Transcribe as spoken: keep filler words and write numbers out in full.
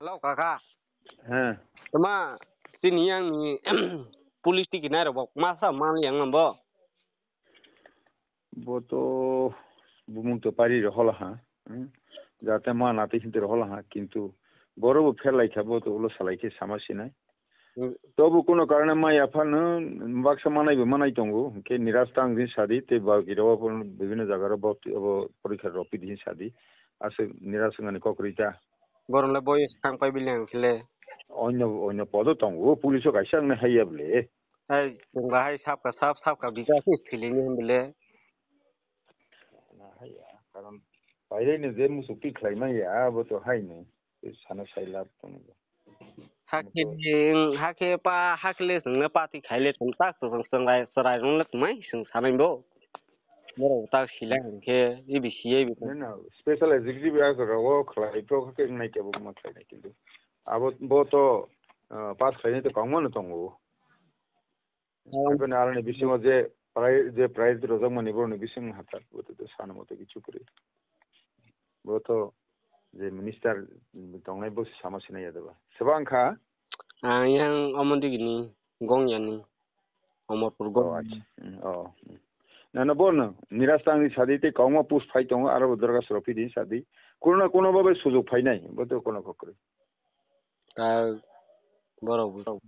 Hello, kaka. He. Tama, tini yang ni police tiki nai rok bok masa man yang bo. Bo to bumung to pari ro hola ha. Hmm. Jate ma na te hinte ro hola ha, kintu boro bo phelai kha, bo to ulo salai khe sama sinai. Hmm. Tobo kono karone ma ya phano baksa manai bo manai tongo, ke niras tang din sadi, te ba giro bo bibhinno jaga ro bo, bo porikha ro pidi sadi. Aswk niras wngani kok rita. Borok le boyes thang pai bile ang khe le. Onyo, onyo podo tongo, police o kaisa wngna haiya bole. Hai, chwng bahai sapka sap, sapka bija khe thwilini hwn bole. Na haiya, karon paireno je musuk twi khlai manya, abo to haino, tei sana sai lab tongo. Hakhe, hakhe pa, hakhe le chwngno party khaile chwng tak chwng chwng rai, chwrai rwng le tongmai chwng sanai bo. Borok tak sila hwnkhe, ibi siya ibi. No, no, special executive ya rogo khlai pro khe wngnai kebo ma khlainai kintu. Abo bo to, ah, pass khlainai to kwbangma no tongo. Aboni aroni bisingo je pri-, je prize rojak mani boroni bising hathar bo to sana moto kichu kwrwi. Bo to je minister tongnai bo sama sinai ya doba. Seba wngkha? Ang yang omo digini, gong yani. Omorpur Oh, gong. Acha. Hmm, oh, hmm. Na, na, bono, niras tangni sadi tei kwbangma post phai tongo, aro bo dorga soro phidi sadi. Kono na kono babai sujok phainai, bo to kono kokrwi. Ta borok bo.